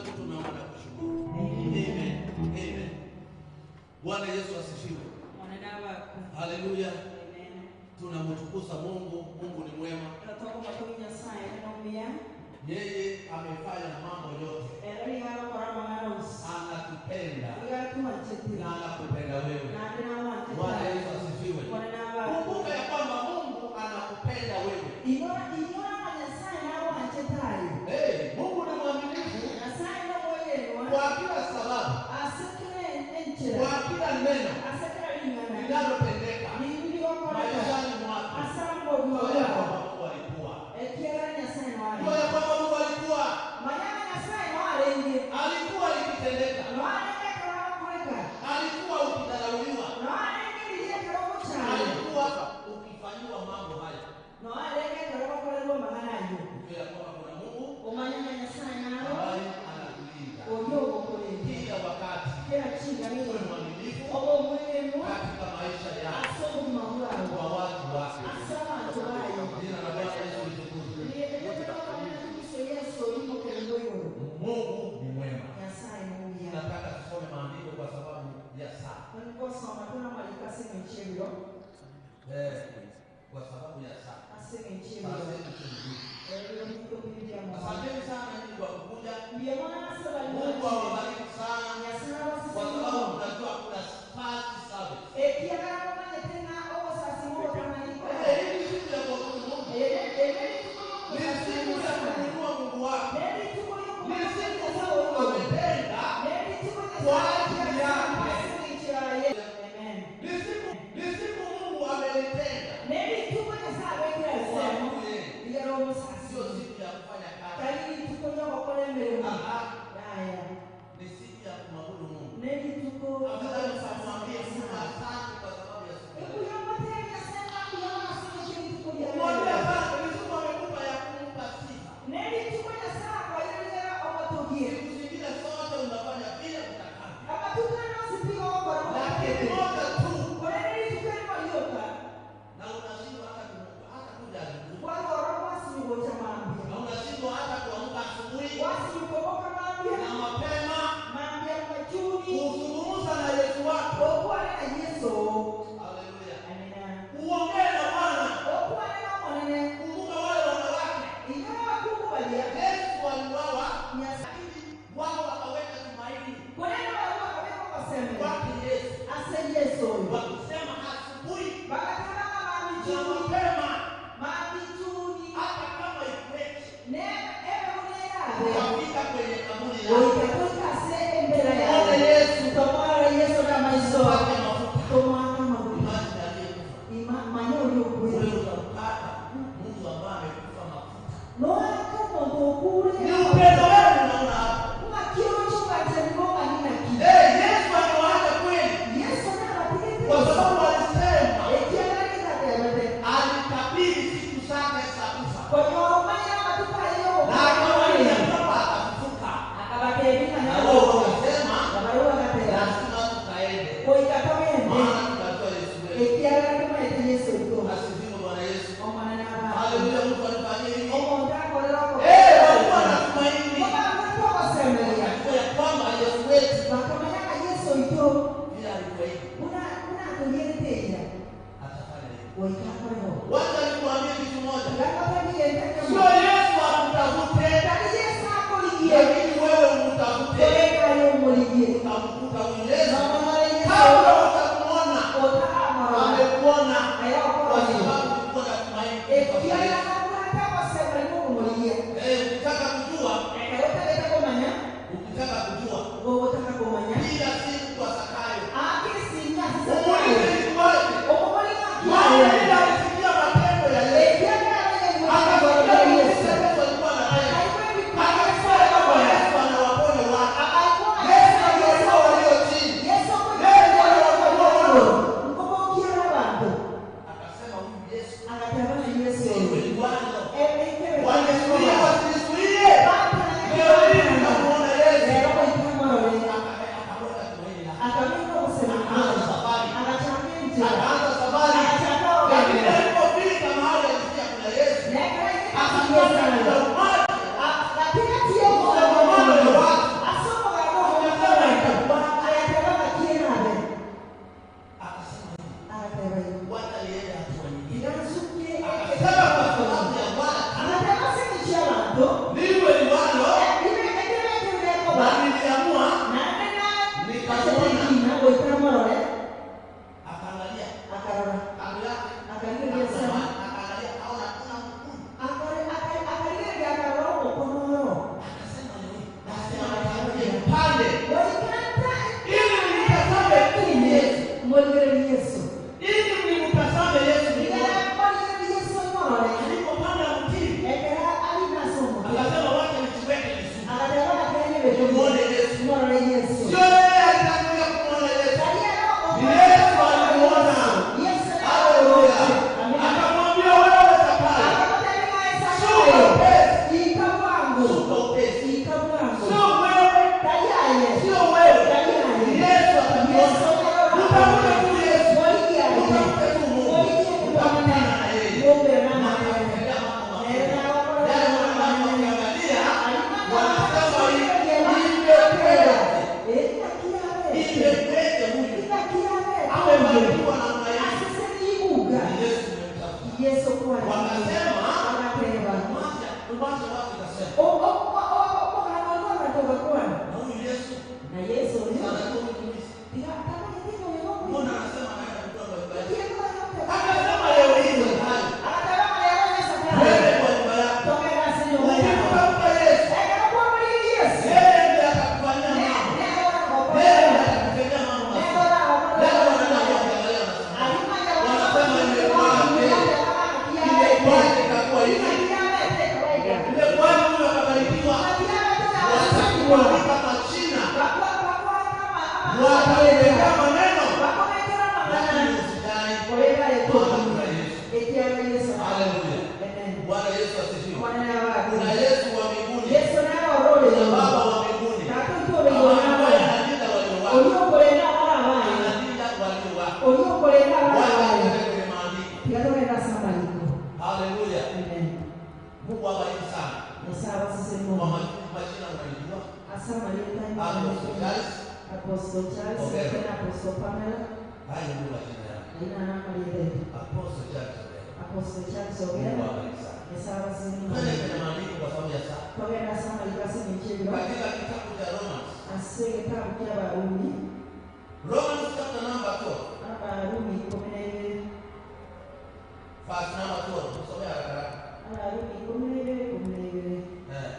kwetu tumeomba na kushukuru. Amen. Amen. Bwana Yesu asifiwe. Haleluya. Tunamtukuza Mungu. Mungu ni mwema. Yeye amefanya mambo yote. Anatupenda na anakupenda wewe. Bwana Yesu asifiwe. Kumbuka ya kwamba Mungu anakupenda wewe. Hey, Mungu ni mwaminifu kwa kila sababu, kwa kila neno linalotendeka maishani mwako. Jua ya kwamba Mungu alikuwa. Jua ya kwamba Mungu alikuwa. Alikuwa likitendeka. Alikuwa ukidharauliwa. Alikuwa ukifanyiwa mambo haya. Jua ya kwamba kuna Mungu ambaye anakulinda kila wakati. Uwe mwaminifu katika maisha yako kwa watu wake. Jina la Bwana Yesu litukuzwe. Mungu ni mwema. Nataka tusome maandiko kwa sababu ya saa. Kwa sababu ya saa. Asanteni sana nyinyi kwa kukuja. Mungu awabariki sana. Kwa sababu mnajua kuna party service. Hii siku ya kuabudu Mungu. Ni siku ya kuinua Mungu wako. Ni siku Mungu ametenda kwa ajili yake. Ni siku Mungu amelitenda. Sio siku ya kufanya kazi. Nimuone Yesu. Sio yeye alitangulia kumuona Yesu. Yesu alimuona. Haleluya. Akamwambia wewe Zakayo, shuka upesi. Shuka upesi. Sio wewe. Sio wewe. Yesu atamuona. Utamwona tu Yesu. Utamwona tu Mungu. Utakutana na yeye. Na atakutendea mambo makubwa. Yale wanadamu wakiangalia, wanasema imekweje? Imekweje huyu? Amebarikiwa namna hii. Ni Yesu umemtafuta. Wakasema, umati wa watu ukasema, na huyu Yesu anajua mtumishi. Mbona anasema anaenda kutoa kwa nyumba yake? Akasema leo hii Zakayo, twende kwa nyumba yako. Ukimtafuta Yesu, yeye ndiye atakufanyia mambo. Yeye ndiye atakutendea mambo mazuri. Leo wanadamu wakiangalia wanasema imekuwaje? Imekuwaje ikakuwa hivi? Imekuwaje huyu akabarikiwa? Watakuwa ni kama China. Wataongea maneno, lakini usidai. Hakuna Yesu. Haleluya. Bwana Yesu asifiwe. Kuna Yesu wa mbinguni. Kuna Baba wa mbinguni. Ambaye analinda walio wake. Analinda walio wake. Wala tuende kwenye maandiko. Haleluya. Mungu awabariki sana. Kwa majina unaijua. Apostle Charles. Apostle Charles, Ogero. Apostle Pamela, Hayo ndio majina yao. Apostle Charles Ogero. Apostle Charles Mungu Ogero. awabariki sana. Twende kwenye maandiko kwa sababu ya saa. Katika kitabu cha Romans. Romans chapter number 12. Verse number 12. Tusome haraka haraka. Eh.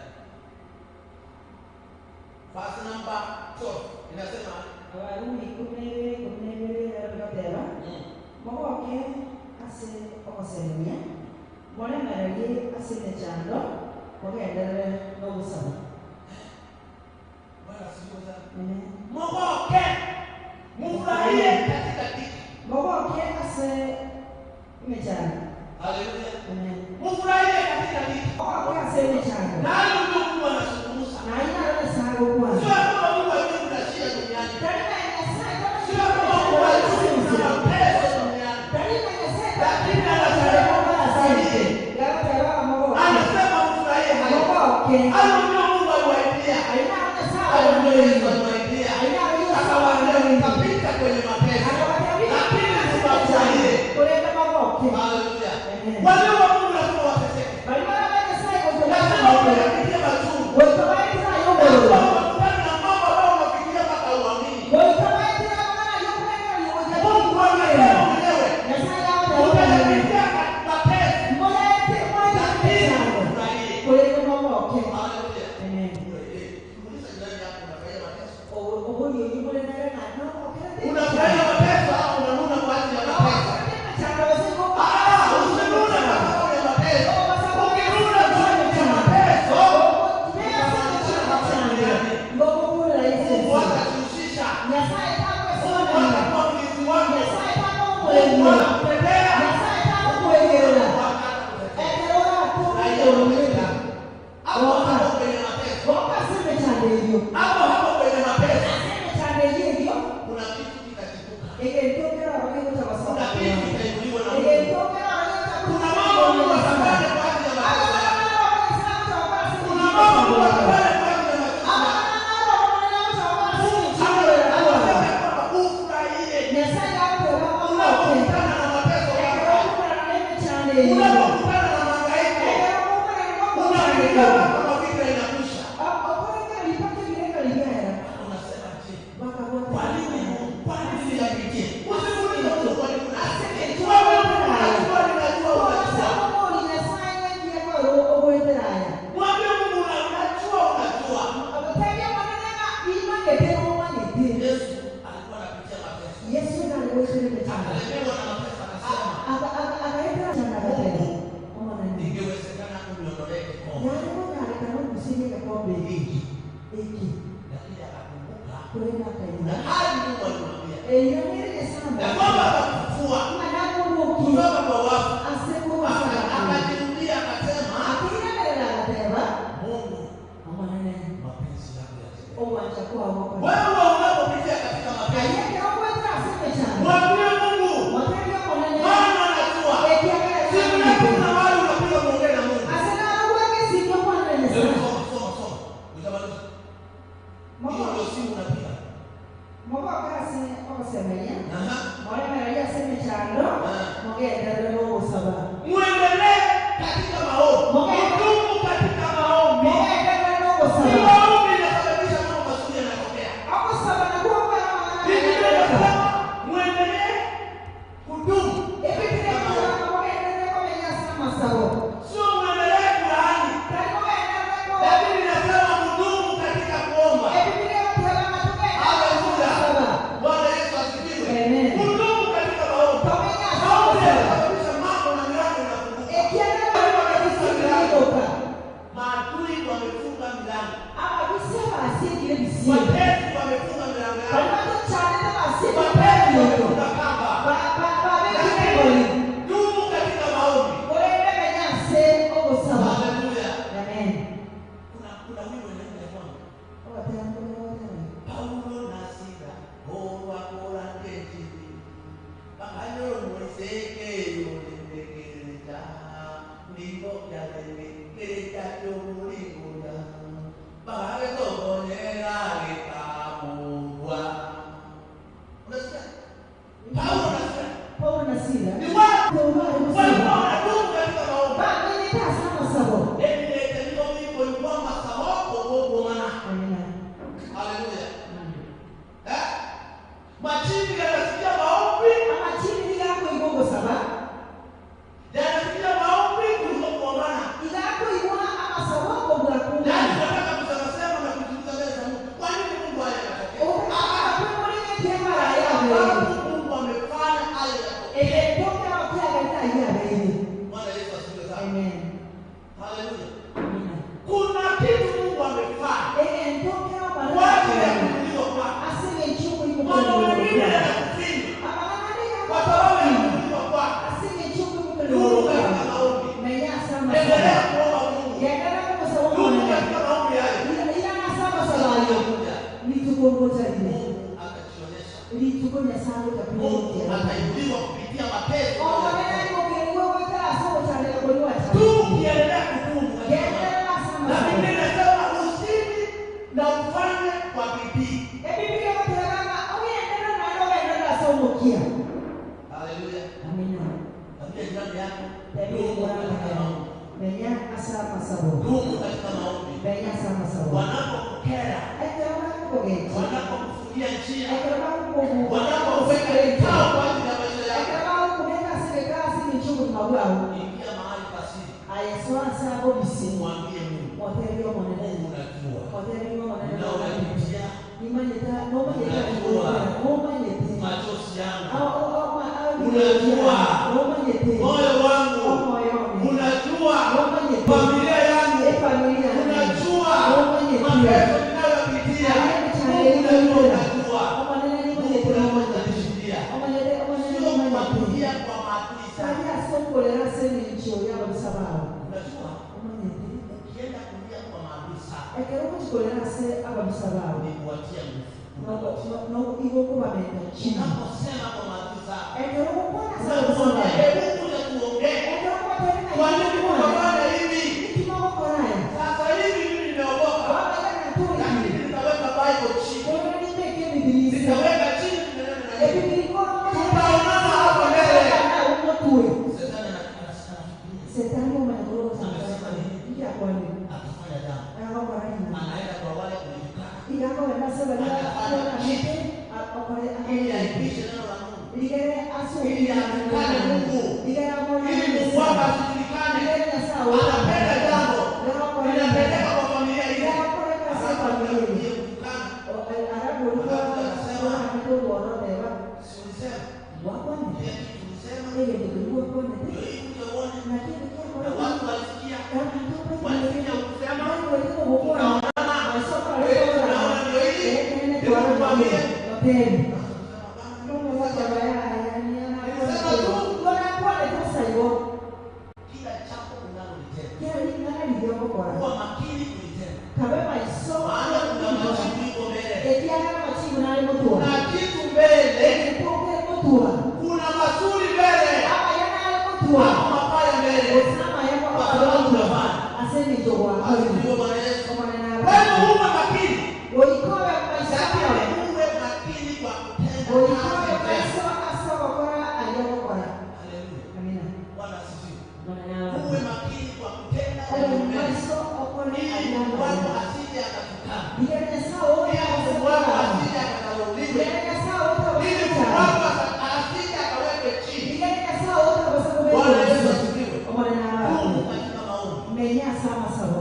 Verse number 12 inasema Mogoke ase ogosemia moremererie ase emechando mogenderere n'obusaba. Bwana asifiwe sana. Amen. Mogoke mufurahie katika dhiki. Mogoke ase emechando. Haleluya. Amen. Mufurahie katika dhiki. Mogoke ase emechando. Nani ndio Mungu anazungumza? Naye arasaba kwanza. Sio kwamba Mungu hajui kuna shida duniani. Tarima Nyasaye Sio kwamba Mungu hajui kuna mateso duniani. Tarima Nyasaye Lakini anasema mfurahie. Anasema mfurahie hayo. Mogoke. Hayo ndio Mungu aliwaidia. Hayo ndio Yesu aliwaidia. Akawaambia mtapita kwenye mateso. Lakini msifurahie. Haleluya. Walio wa Mungu lazima wateseke. Lazima uyapitie machungu. Lazima ukutane na mambo ambayo unapitia mpaka uamini. Mungu anasema mwenyewe, utayapitia mateso, lakini ufurahie. Haleluya. Muulize jirani yako, unafurahia mateso? Unafurahia mateso au unanuna kwa ajili ya mateso? Ah, usinune kwa sababu ya mateso. Ukinuna kwa ajili ya mateso, Mungu atajihusisha. Mungu atakuwa mlinzi wako. Mungu atakutetea. Mungu atakutetea. Furahia mateso yako. Hapo hapo kwenye mateso. Hapo hapo kwenye mateso. Kuna kitu kitachipuka. Kuna kitu kitainuliwa na Mungu. Kuna mambo Mungu atafanya kwa ajili ya mateso yako. Kuna mambo Mungu atafanya kwa ajili ya mateso yako. Anasema ya kwamba ufurahie unapokutana na mateso yako. Unapokutana na mahangaiko, unafikiria kwamba vita inakwisha. Unasema je, kwa nini Mungu? Kwa nini niyapitie? Usimuulize Mungu kwa nini unayapitia. Wewe unajua, ninajua, unajua. Mwambie Mungu unajua, unajua. Yesu alikuwa anapitia mateso. Akalemewa na mateso akasema, Mungu, ingewezekana uniondolee kikombe hiki. Eki. Lakini akakumbuka Kurenda na akaira. hadi Mungu alimwambia Eyonere ya Nyasaye. kwamba atamfufua Ng'anamubuki. kutoka kwa wafu. Asekuwa sababu. Akajirudia akasema, Akiranera agateba. Mungu, Omonene. mapenzi yako yatendeke. Omwancha kwago. Wewe unapopitia katika mapenzi, Ayeke okwetera ase emechando. mwambie Mungu, Motebie Omonene. maana anajua. Ekiagera Simu yako kuna mahali unapiga muongee na Mungu. Ase narogwaka esimo okwanera Hebu Nyasaye. soma, soma, soma. Utamaliza. Hiyo ndio simu unapiga. Mogoka ase ogosemania. Aha. Moremereria ase emechando. Mogenderere n'ogosaba. Muendelee katika maombi. Mdumu katika maombi. Mogenderere Ni n'ogosaba. maombi inasababisha mambo mazuri yanatokea. Ogosaba nakwo okwana amang'ana Biblia ayaneteka. inasema muendelee kudumu. Ebiblia ekogamba mogenderere komenya ase amasabo. Sio muendelee kulaani, Tari mogenderere lakini inasema kudumu katika kuomba. Ebiblia egoteba ng'a togenderere Haleluya. ogosaba. Bwana Yesu asifiwe. Amen. Kudumu katika maombi. Tomenya ase Maombi ogosaba. yanasababisha mambo na milango inafunguka. Ekiagera barigokisikigoka. Maadui wamefunga milango. Ababisia basiekire bisiego. Watesi wamefunga milango Bari yao. batochanete basiekire Watesi bisiego. wamefunga kamba. Babekire egori. Dumu katika maombi. Korende menya ase ogosaba. Haleluya. Amen. Kuna wimbo inaimba ya kwamba Ogotera nkogotera. Paulo na Sila olwakola ng'ekibi bakanyolomwesekeyo lembekereza ndiko byalembekereza ky'omulingola bakabekokonyera gekamugwa. Unasikia? Paulo na Sila Paulo na Sila. ni wale Paulo walikuwa na wanadumu katika maombi. Bamenyete ase amasabo. Emireete niko wimbo ni kwamba saboko wogomana. Amina. Haleluya. Eh? Majini yanasikia maombi, Amachini nigakoigwa ogosaba. yanasikia maombi kuliko kuomana. Igakoigwa amasabo kobua Yaani kumana. unataka kusema sema na kujiuliza mbele za Mungu. Kwa nini Mungu haya yanatokea? Sababu Mungu amefanya haya yatokee. Bwana Yesu asifiwe sana. Haleluya. Kuna kitu Mungu amefanya kwa ajili ya kuinuliwa kwako. Mambo mengine yanakufinya kwa sababu ya kuinuliwa kwako. Dumu katika maombi. Endelea kuomba Mungu. Dumu katika maombi hayo. Mungu atajionyesha. Mungu atainuliwa kupitia mateso. Tukiendelea kudumu katika maombi. Na Biblia inasema usini na ufanye kwa bidii. Haleluya. Ambia jirani yako, dumu katika maombi. Dumu katika maombi. Wanapokukera, wanapokufungia njia, wanapoweka vikao kwa ajili ya maisha yako, ingia mahali pa siri, mwambie Mungu, Mungu unajua ninayoyapitia, machozi yangu, moyo wangu, unajua familia yangu, unajua mateso ninayopitia. Mungu unajua, unajua. Mungu unajua utanishindia. Sio kuwapigia kwa maadui sana. Unajua, ukienda kulia kwa maadui sana ni kuwatia nguvu. Unaposema kwa maadui sana, unamwambia hebu kuja tuongee. Kwa nini unafanya hivi? Sasa hivi mimi nimeokoka, lakini nitaweka Bible chini, nitaweka chini neno na nini. Tutaonana hapa mbele. Shetani anafikiria atafanya jambo, anaenda kwa wale kulikana ili aipishe neno la Mungu, ili atukane Mungu, ili Mungu wake asijulikane. Anapenda jambo linapeleka kwa familia ile, alafu anakuja kutukana. Si ulisema kile kitu ulisema, ndio hii kuja uone, na watu walisikia, walisikia ukisema, tukaonana. Mwambie. Kila jambo unalolitenda, kuwa makini kulitenda. Maana kuna majibu iko mbele. Kuna kitu mbele. Kuna mazuri mbele. Hapo mabaya mbele. Kwa sababu unafanya. Asifiwe Bwana Yesu. Kwa hivyo uwe makini. Lakini uwe makini kwa kutenda kazi njema. Haleluya. Bwana asifiwe. Uwe makini kwa kutenda yaliyo mema. Ili Mungu wako asije akatukana. Ili Mungu wako asije akadharauliwe. Ili Mungu wako asije akawekwe chini. Bwana Yesu asifiwe. Dumu katika maombi.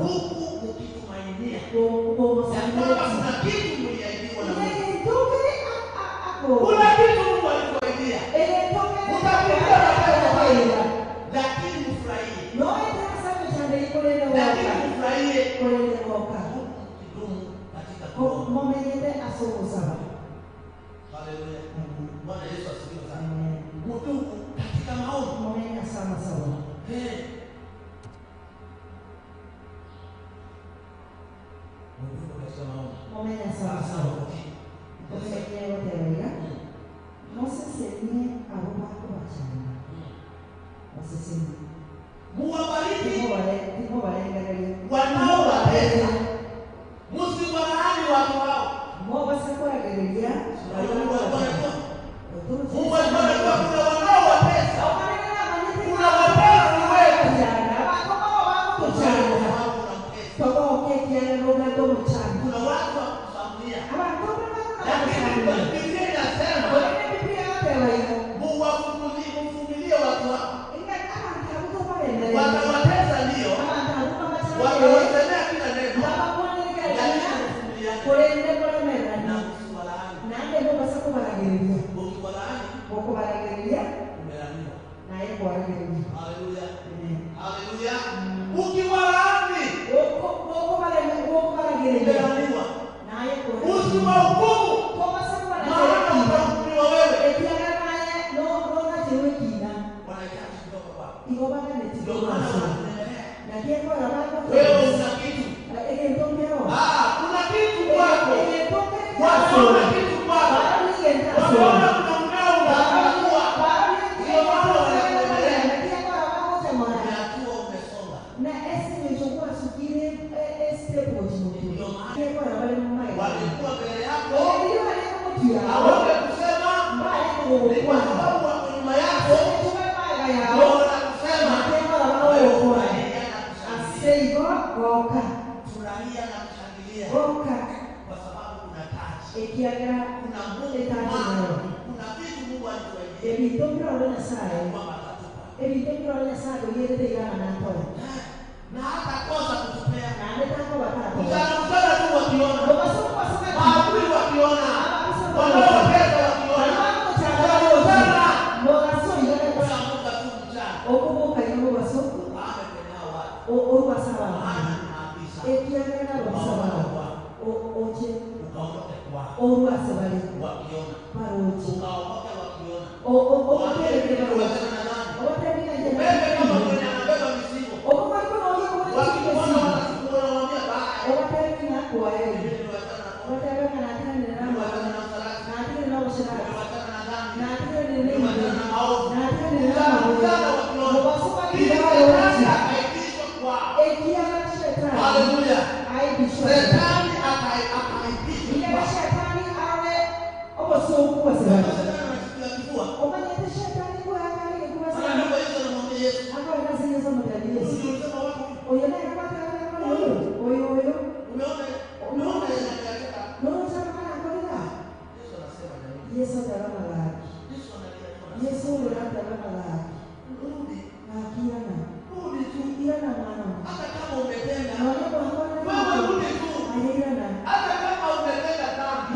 Huku ukitumainia ya kwamba kuna kitu mliahidiwa na Mungu. Kuna kitu Mungu alikuahidia. Utapitia mateso haya, lakini mfurahie. Lakini mfurahie huku mkidumu katika kuomba. Haleluya. Bwana Yesu asifiwe sana. Mdumu katika maombi. Mdumu katika maombi. Sasa wakati. Muwabariki wanaowatesa, msiwalaani watu wao. Mungu alikuwa anajua kuna wanaowatesa, kuna watesi wetu. Kuna watu wa kusamulia, lakini Biblia inasema mvumilie watu wao. Watawatesa ndio, watawasemea kila neno, lakini mvumiliane na msiwalaani. Ukiwalaani umelaaniwa. Haleluya, haleluya. Ukiwalaani umelaaniwa. Usiwahukumu, maana utahukumiwa wewe. Wanahitaji kutoka kwako. Ndio maana wanakunemelea. Wewe una kitu. Kuna kitu kwako. Wanaona kitu kwako. Wanaona kuna mng'ao unakuwa. Ndio maana wanakunemelea. Ni hatua umesonga. Ndio maana walikuwa mbele yako hawangekusema, ni kwa sababu wako nyuma yako ndio wanakusema. Wewe furahia na kushangilia. Furahia na kushangilia kwa sababu kuna taji. Kuna Mungu, kuna vitu Mungu alituahidia kwamba atatupa. Na hata kosa kutupea. Mchana mchana tu wakiona, maadui wakiona, wanaowatesa wakiona, mchana mchana unaamka tu mchana uhame kwenye hao watu, maana ni maafisa. Ukaondoke kwao wakiona, ukaondoke wakiona. Waambie mimi niwachane na dhambi. Ubebe kama mwenye anabeba mizigo. Wakikuona wanakuambia bye. Mimi niwachane na pombe. Niwachane na usherati. Niwachane na dhambi. Niwachane na maovu. Mchana mchana wakiona. Ili shetani akaibishwa kwao. Haleluya. Shetani akaibishwa kwao. Shetani anasikia kifua. Sasa ndipo Yesu anamwambia Yesu, "Huyu ulisema wako huyu. Umeona umeona yanataka." Yesu anasema jamii. Yesu analia tu. Rudi. Rudi tu. Hata kama umetenda, wewe rudi tu. Hata kama umetenda dhambi,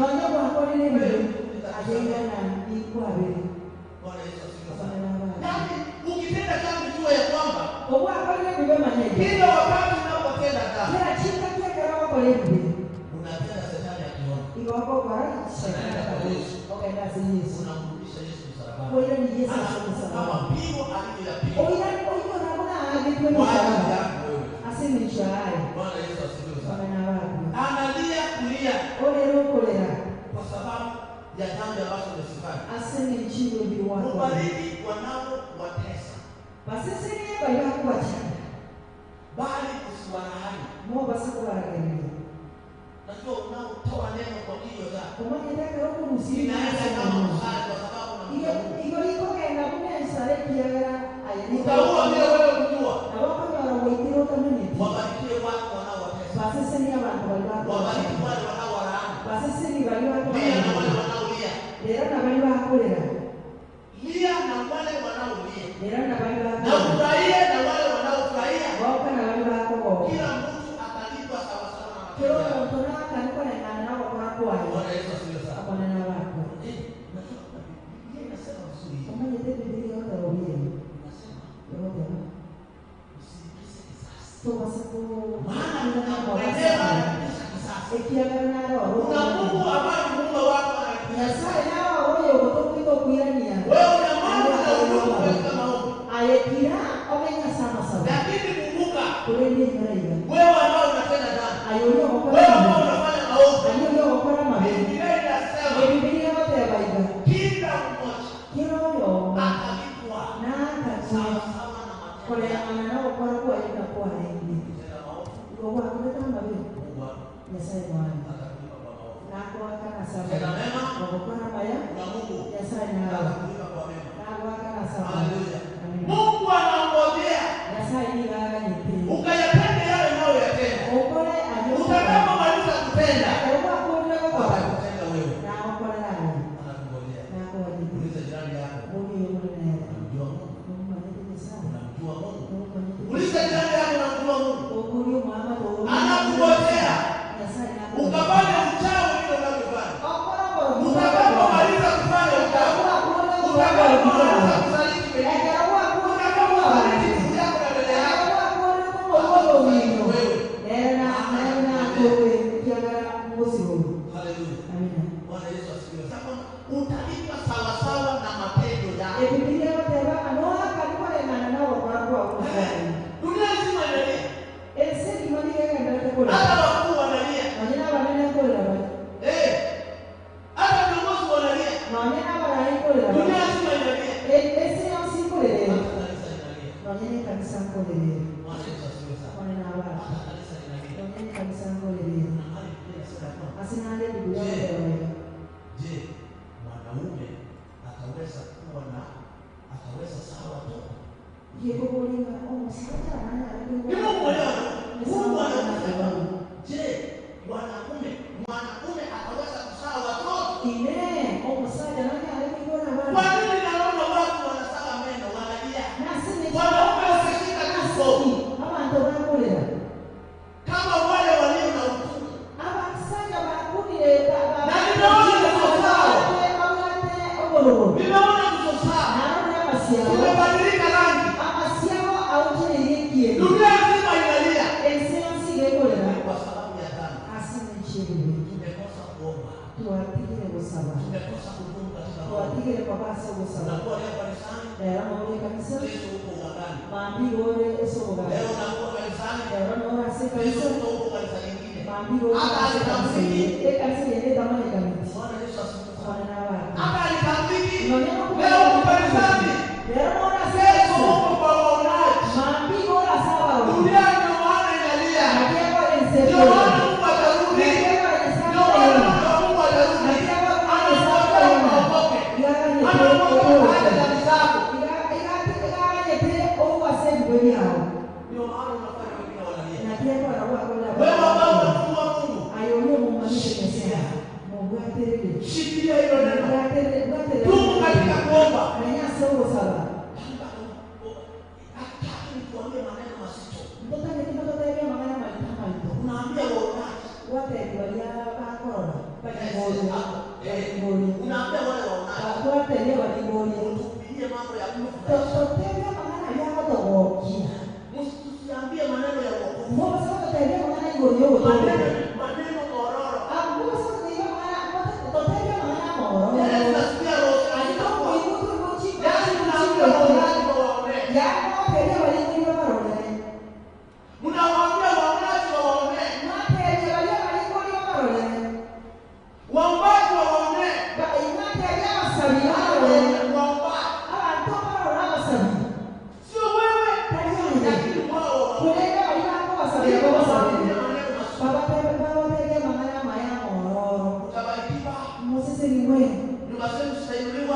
Bwana Yesu asifiwe sana. Yaani ukitenda dhambi jua ya kwamba kila wakati unapotenda dhambi unatenda shetani akiona. Unaenda kwa Yesu. Unamrudisha Yesu msalabani. Kama pigo aliyoyapiga kwa ajili yako wewe. Bwana Yesu asifiwe sana. Analia kulia kwa sababu ya dhambi ambazo umezifanya. Mubariki wanaowatesa, bali usiwalaani. Najua unaotoa neno kwa kinywa chako inaenda kama mshale, kwa sababu unamjua Mungu. Utaua bila wewe kujua. Wabarikie watu wanaowatesa, wabariki wale wanaowalaani, lia na wale wanaolia, lia na wale wanaolia, na ufurahie na wale wanaofurahia. Kila mtu atalipwa sawasawa na matendo yake. Bwana Yesu asifiwe sana. Biblia inasema vizuri hivi. Inasema usilipize kisasi, maana kuna mwenyewe analipiza kisasi. Kuna Mungu ambaye Muumba wako analipiza kisasi. Wewe una mambo na udugu katika maombi, lakini kumbuka, wewe ambao unatenda dhambi, wewe ambao unafanya maovu, Biblia inasema kila mmoja atalipwa sawa sawa na matendo yake. Ukitenda maovu, Mungu atakulipa kwa maovu. Tenda mema, na Mungu atakulipa kwa mema. Haleluya. Mungu anangojea ukayatende yale unayoyatenda. Utakapomaliza kutenda, atakutenda wewe. Anakungojea. Uliza jirani yako, unamjua Mungu? Unamjua Mungu? Uliza jirani yako, unamjua Mungu? Anakungojea ukafanya uchawi vile unavyofanya. Utakapomaliza kufanya uchawi, utakapomaliza kusaliti wengine, utakaposaliti ndugu yako na dada yako, atakusaliti wewe. Haleluya. Bwana Yesu asifiwe. Sasa utalipa sawasawa na matendo yako. Dunia nzima inalia. Hata wakuu wanalia. Hata viongozi wanalia. Dunia nzima inalia. Hata kanisa inalia. Bwana Yesu asifiwe sana. Hata kanisa inalia. Na hali Biblia inasema kwamba, je, mwanaume ataweza kuwa na ataweza sawa watoto? Ni Mungu mwenyewe. Mungu anasema, je, mwanaume ataweza kuzaa watoto? Kwa nini naona watu wanasaga meno wanalia? Wanaume wameshika tuso kama wale walio na uchungu. Na nimeona nyuso zao. Nimeona nyuso zao zimebadilika rangi. Dunia nzima inalia kwa sababu ya dhambi. Tumekosa kuomba, tumekosa kudumu katika maombi. Unakuwa leo kanisani, kesho uko ugangani. Leo unakuwa kanisani, kesho uko kanisa lingine. Hata alitambuliki. Bwana Yesu asifiwe sana. Hata alitambuliki. Leo uko kanisani, kesho uko kwa waonaji. Dunia ndio maana inalia. Ndio maana Mungu atarudi. Ndio maana Mungu atarudi. Anangojea uokoke. Anangojea uache dhambi zako. Ndio maana unafanya wengine wanalia. Wewe ambao unamjua Mungu, shikilia hilo neno. Dumu katika kuomba. Hataki nikuambie maneno mazito. Unaambia waonaji. Unaambia wale waonaji. Mtuhubirie mambo ya kufurahisha. Msituambie maneno ya wokovu. Maneno mororo. Nyumba zenu zitainuliwa.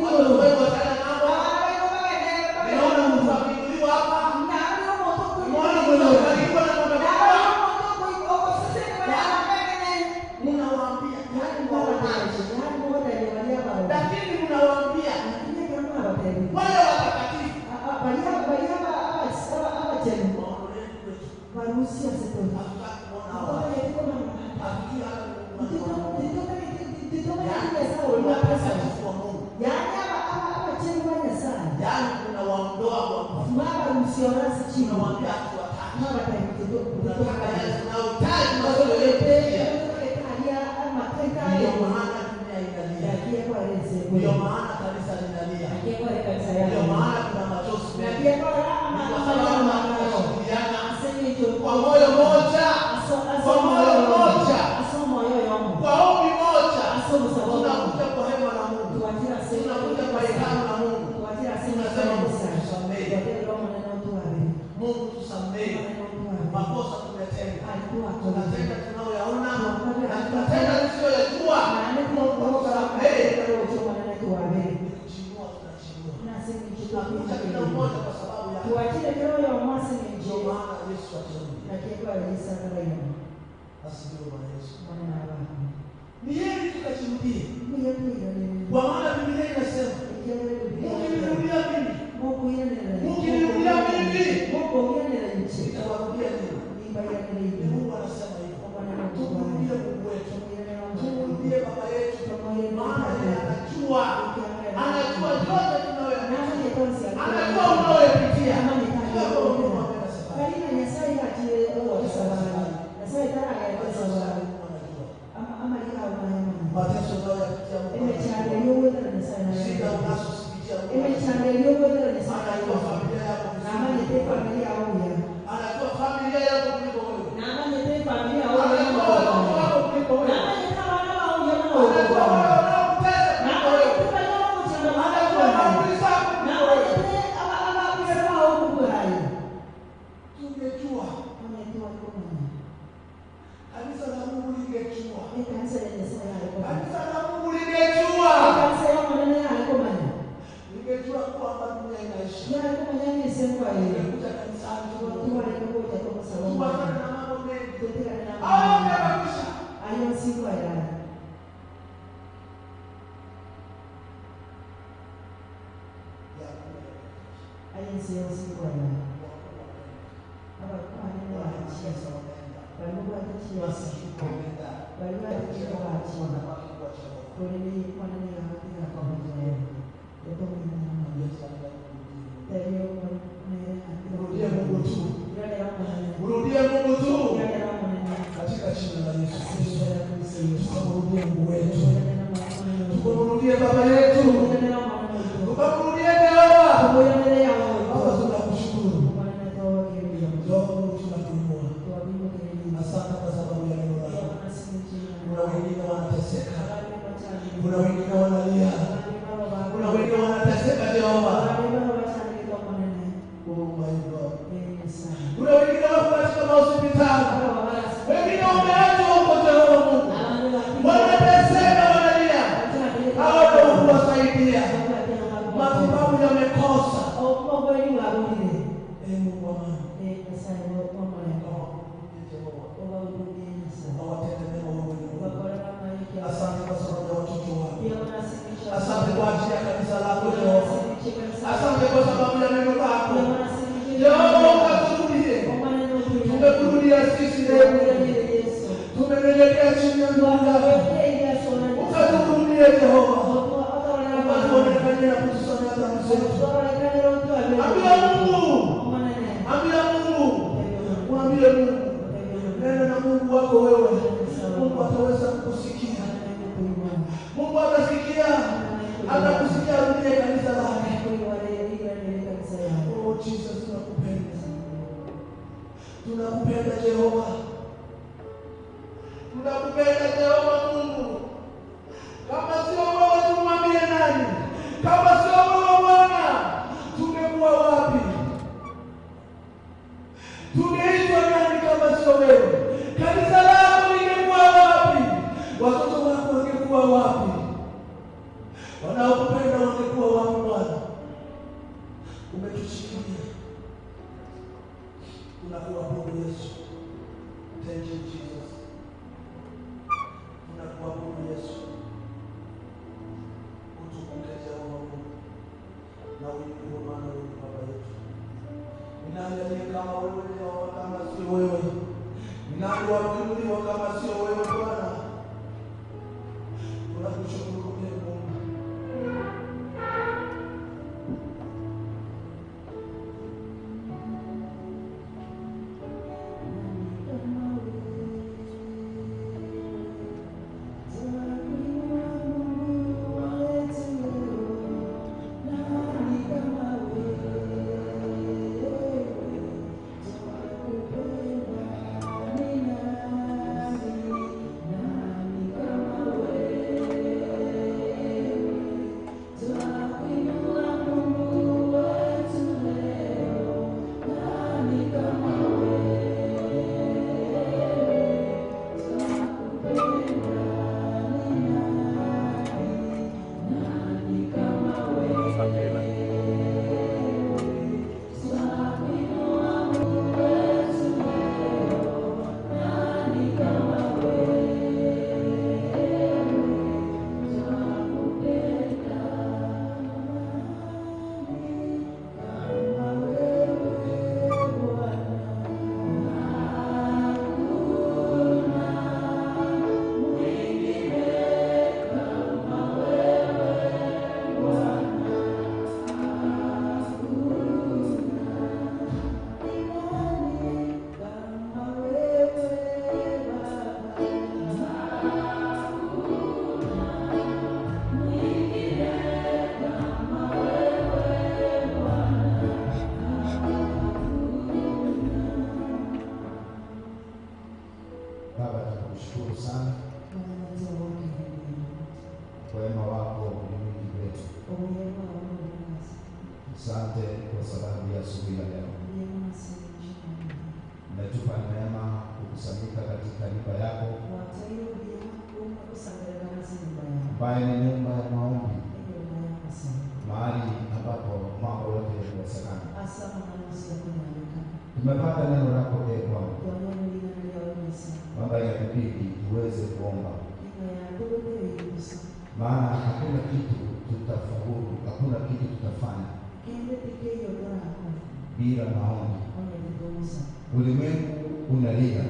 Watoto wenu wataenda ng'ambo. Ninaona mtu akiinuliwa hapa. Nimeona mtu akibarikiwa na mambo makubwa. Mnawaambia, yaani waonaje? Lakini mnawaambia wale watakatifu waondoleeni kwetu. Hatutaki kuona hawa. Hatujui hata ni Mungu. Yaani watakatifu wa Mungu. Yaani unawaondoa kwa nguvu. Unawaambia hatuwataki. Unataka yale tunayohitaji masomo yetu. Ndio maana dunia inalia. Ndio maana kanisa linalia. Ndio maana kuna machozi mengi. Ni kwa sababu tunashirikiana kwa moyo mmoja, kwa moyo mmoja, kwa ombi moja. Tunakuja kwa hema la Mungu, tunakuja kwa hekalu la Mungu, tunasema Mungu tusamehe, Mungu tusamehe makosa tumetenda, tunatenda tunayoyaona na tunatenda tusiyoyajua. Mungu tusamehe. Kuchinua tunachinua, tunakuja kila mmoja kwa sababu yake. Ndio maana Yesu atarudi. Asifiwe Bwana Yesu. Ni heri tukajirudie, kwa maana Biblia inasema mkinirudia mimi, mkinirudia mimi nitawarudia ninyi. Ni Mungu anasema hivyo. Tumrudie Mungu wetu, tumrudie Baba yetu, maana yeye anajua, anajua yote tunayoyapitia, anajua unayoyapitia. Mungu amependa safari. Mateso unayoyapitia Mungu anajua. Shida unazozipitia Mungu anajua. Anajua familia yako vizuri. Anajua familia yako kuliko wewe. Anajua watoto wako kuliko wewe. Anajua wale wanaokutesa kuliko wewe. Anajua maadui zako kuliko wewe. Tungejua, kanisa la Mungu lingejua, kanisa la Mungu lingejua, lingejua kwamba dunia inaisha. Tungekuja kanisani tuwachane na mambo mengi. Hayo yamekwisha. Mrudie Mungu tu, mrudie Mungu tu, katika jina la Yesu Kristo. Tukamrudie Mungu wetu, tukamrudie Baba yetu, tukamrudie Jehova. Baba, tunakushukuru Jehova Mungu, tunakuinua. Asante kwa sababu ya neno lako. Kuna wengine wanateseka, kuna wengine wanalia, kuna wengine wanateseka Jehova. Oh my God. Kuna wengine wako katika mahospitali, wengine wameachwa huko Jehova Mungu, wanateseka, wanalia, hawana wa kuwasaidia, matibabu yamekosa. Ee Mungu wa amani, ukawatende mema wewe ni Mungu. Asante kwa sababu ya watoto wako, asante kwa ajili ya kanisa lako Jehova, asante kwa sababu ya neno lako Jehova. Ukaturudie, tumekurudia sisi leo, tumenyenyekea chini ya miguu yako, ukaturudie Jehova, ukatuonekanie na kutusamehe dhambi zetu. Ambia Mungu, ambia Mungu, mwambie Mungu, nena na Mungu wako wewe. Mungu ataweza kukusikia, Mungu atasikia, atakusikia. Rudie kanisa lake. Oh Jesus, tunakupenda, tunakupenda Jehova, tunakupenda Jehova Mungu. Kama sio wewe tumwambie nani? Kama sio wewe Bwana, tungekuwa wapi? Tungeitwa nani kama sio wewe? Kanisa lako lingekuwa wapi? Watoto wako wangekuwa ambaye ni nyumba ya maombi, mahali ambapo mambo yote yanawezekana. Tumepata neno lako ee Bwana, kwamba inatubidi tuweze kuomba, maana hakuna kitu tutafaulu, hakuna kitu tutafanya bila maombi. Ulimwengu unalia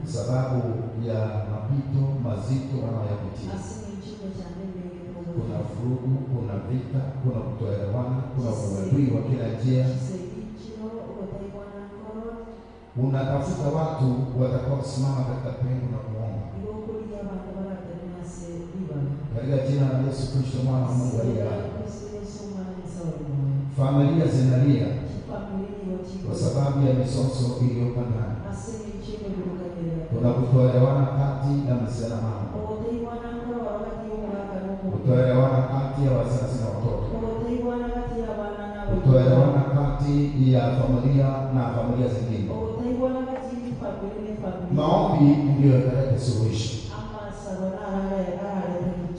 sababu ya mapito mazito wanayoyapitia. Kuna vurugu, kuna vita, kuna kutoelewana, kuna uadui wa kila njia. Unatafuta watu watakaosimama katika pengo na kuomba. Katika jina la Yesu Kristo mwana wa Mungu aliye hai. Familia zinalia kwa sababu ya misoso iliyoko ndani. Kuna kutoelewana kati ya mzee na mama, kutoelewana kati ya wazazi na watoto, kutoelewana kati ya familia na familia zingine. Maombi ndiyo yataleta suluhisho.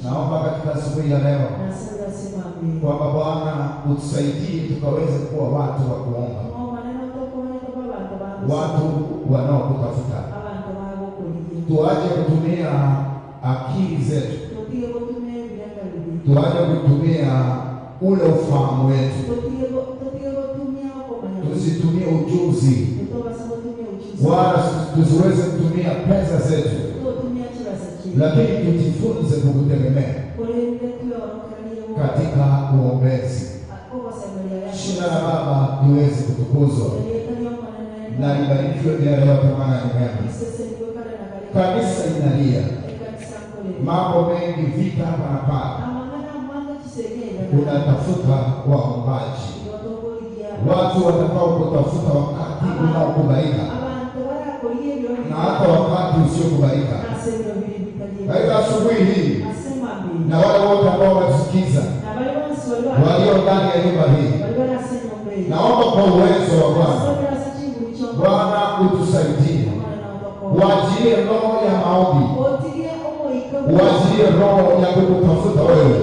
Naomba katika asubuhi ya leo kwamba Bwana utusaidie tukaweze kuwa watu wa kuomba, watu wanaokutafuta. Tuache kutumia akili zetu, tuache kutumia ule ufahamu wetu, tusitumie ujuzi wala tusiweze kutumia pesa zetu, lakini tujifunze kukutegemea katika uombezi. Jina la Baba liweze kutukuzwa na libarikiwe milele yote, maana ni mema. Kanisa inalia mambo mengi, vita hapa na pale. Unatafuta waombaji, watu watakao kutafuta wakati unaokubalika na hata wakati usiokubalika. Katika asubuhi hii na wale wote ambao wanasikiza walio ndani ya nyumba hii, naomba kwa uwezo wa Bwana, Bwana utusaidie, uachilie roho ya maombi, uachilie roho ya kukutafuta wewe,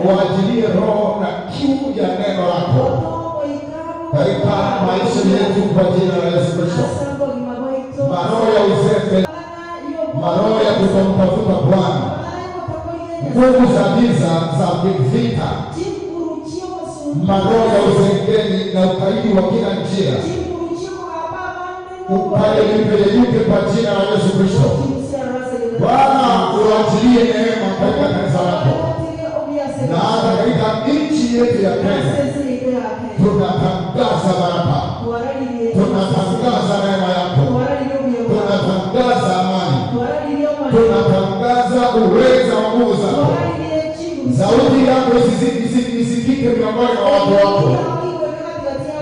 uachilie roho na kiu ya neno lako katika maisha yetu kwa jina la Yesu Kristo. Maroho ya uzembe, maroho ya kutomtafuta Bwana, nguvu za giza za vita, maroho ya uzengeni na ukaidi wa kila njia, ukayeyuke kwa jina la Yesu Kristo. Bwana uachilie neema katika kanisa lako na hata katika nchi yetu ya Kenya. Tunatangaza baraka, tunatangaza neema yako, tunatangaza amani, tunatangaza uweza wa nguvu zako. Sauti yako isikike miongoni mwa watu wako,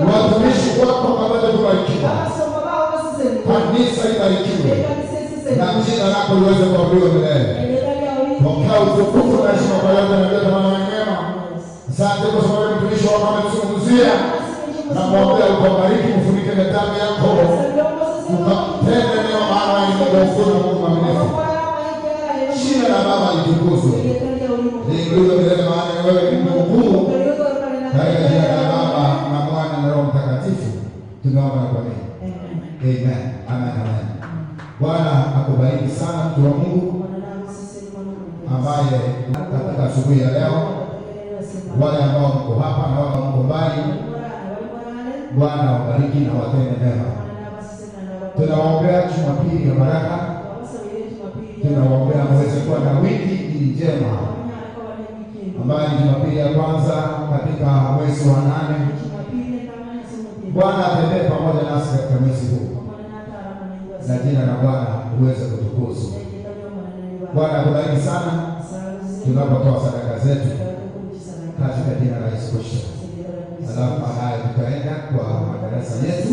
watumishi wako wapate kubarikiwa, kanisa libarikiwe na jina lako liweze kuabudiwa milele. Pokea utukufu na heshima kwa yote na yote, maana ni mema. Asante kwa sababu mtumishi wako ametuzungumzia na kuombea ukabariki, mfunike na damu yako, ukatende mema, maana ni Mungu mkuu na Mungu mwaminifu. Jina la Baba litukuzwe, liinuliwe milele, maana wewe ni Mungu. Katika jina la Baba na Mwana na Roho Mtakatifu tunaomba na kuamini. Amen. Amen. Amen. Bwana akubariki sana mtu wa Mungu ambaye katika asubuhi ya leo, wale ambao mko hapa na wale mko mbali, Bwana wabariki na watende mema. Tunawaombea Jumapili ya baraka, tunawaombea mweze kuwa na wiki njema ambayo ni Jumapili ya kwanza katika mwezi wa 8. Bwana atembee pamoja nasi katika mwezi huu na jina la Bwana uweze kutukuzwa. Bwana akubariki sana tunapotoa sadaka zetu katika jina la Yesu Kristo. Alafu baadaye tutaenda kwa madarasa yetu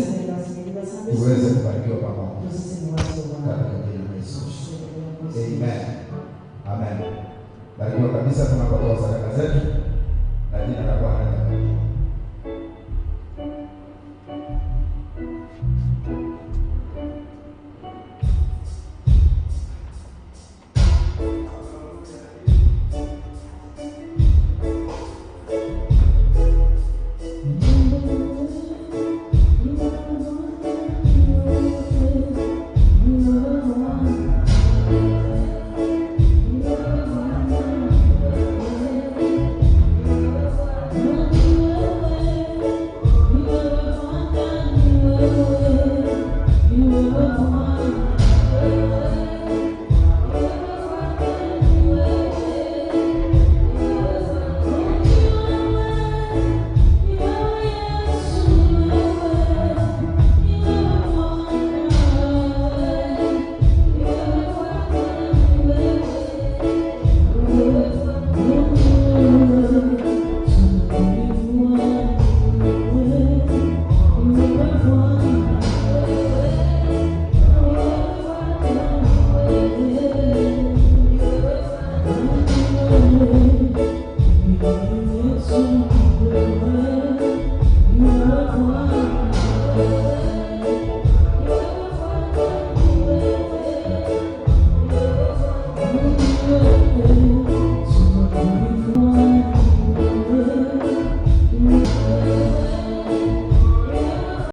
tuweze kubarikiwa pamoja katika jina la Yesu Kristo. Amen. Amen. Barikiwa kabisa tunapotoa sadaka zetu.